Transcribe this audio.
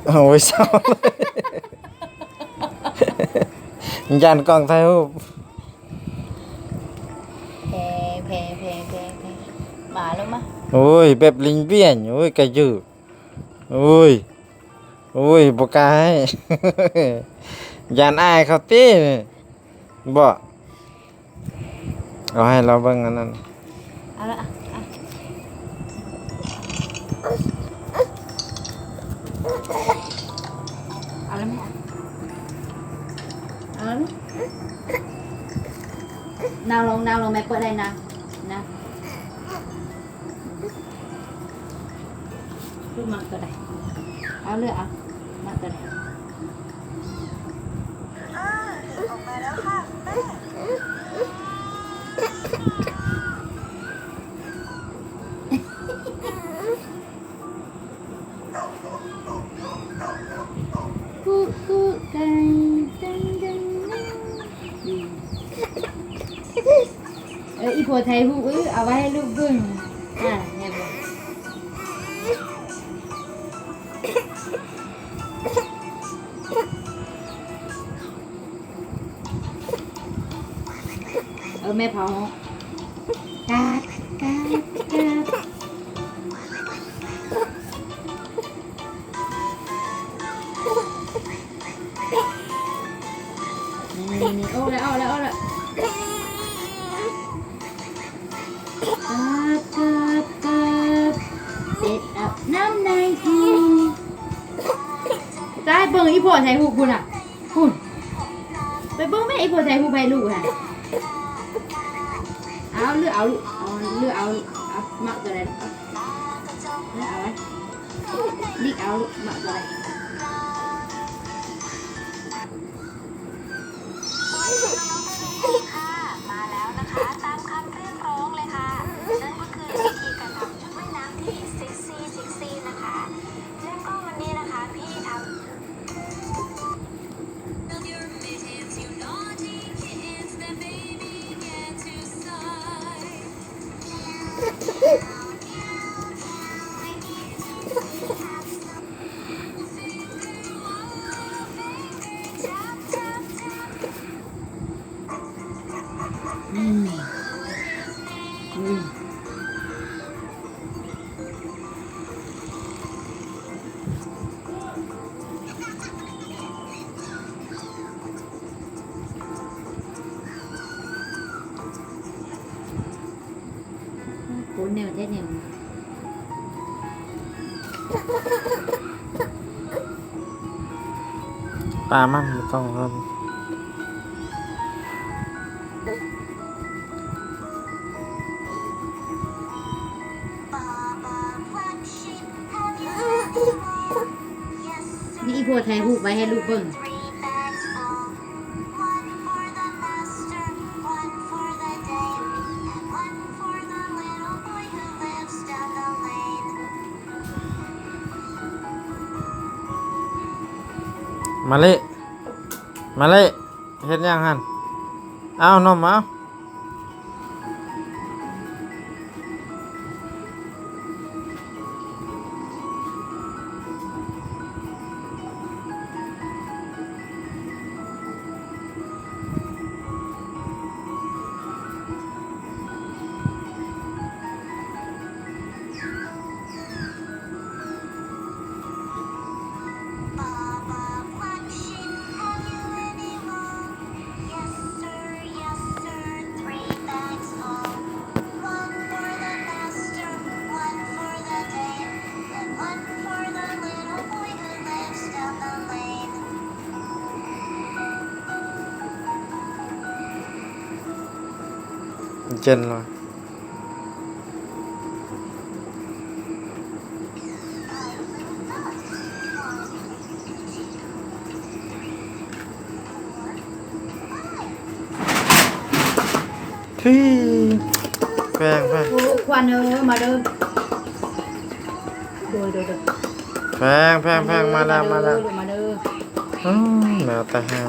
ໂອ້ຍ ເສົ້າ ຢ້ານກ້ອງຖ່າຍຮູບ ແພ ແພ ແພ ແພ ແພ ມາ ລົງມາ ໂອ້ຍ ແບບລິງບ້ຽນ ໂອ້ຍ ກະຍືດ ໂອ້ຍ ໂອ້ຍ ບໍ່ກ້າໃຫ້ ຢ້ານອາຍເຂົາຕິ ບໍ່ ເອົາໃຫ້ລາວເບິ່ງອັນນັ້ນ ເອົາລະ ອ່ະ ອ່ະ ເອົາລະແມ່ ເອົາລະແມ່ ນັ່ງລົງ ນັ່ງລົງ ແມ່ເປີດໃຫ້ນັ່ງ ນັ່ງ ລູກມັກຕົວໃດ ເອົາເລືອກເອົາ ມັກຕົວໃດ ອອກມາແລ້ວຄ່ະ ກຸກຸໄກ່ ເອີ ອີ່ພໍ່ຖ່າຍຮູບ ເອີ ເອົາໄວ້ໃຫ້ລູກເບິ່ງ ອ່າ ແມ່ເບິ່ງ ເອີ ແມ່ເຜົາ ກາດ ກາດ ກາດ. ນີ້ໆໆ ອອກແລ້ວ ອອກແລ້ວ ອອກແລ້ວ ກາບ ກາບ ກາບ ເຊັດອັບນ້ຳໃນທີ່ ຕາຍ ເບິ່ງອີ່ພໍ່ຖ່າຍຮູບພຸ້ນນະ ພຸ້ນ ໄປເບິ່ງແມ່ ອີ່ພໍ່ຖ່າຍຮູບໃຫ້ລູກຫັ້ນ ເອົາ ເລືອກເອົາລູກ ເອົາ ເລືອກເອົາລູກ ເອົາ ມັກຕົວໃດລູກ ເອົາ ເລືອກເອົາໄວ້ ລິກເອົາລູກ ມັກຕົວໃດ ค่ะ มาแล้วนะคะ ตามคำเรียกร้องเลยค่ะ นั่นก็คือวิธีการทำชุดว่ายน้ำที่เซ็กซี่ เซ็กซี่นะคะ แล้วก็วันนี้นะคะ พี่ทำ ອືມ ອືມ ໂອ້ ແນວແທ້ແນວ ປາມັນບໍ່ຕ້ອງເລີຍ ນີ້ອີ່ພໍ່ຖ່າຍຮູບໄວ້ໃຫ້ລູກເບິ່ງ. One for the master, one for the dame, and one for the little boy who lives down the lane. ມາເລ ມາເລ ເຮັດຫຍັງຫັ້ນ? ເອົາ ນົມ ເອົາ. ເຢັນລະ. ທີ່ ແພງ ແພງ ໂອ້ ຂວັນເອີຍ ມາເດີ ໂດຍ ໂດຍ ໂດຍ ແພງ ແພງ ແພງ ມາແລ້ວ ມາແລ້ວ ມາເດີ ອືມ ແມວຕາຫາວ.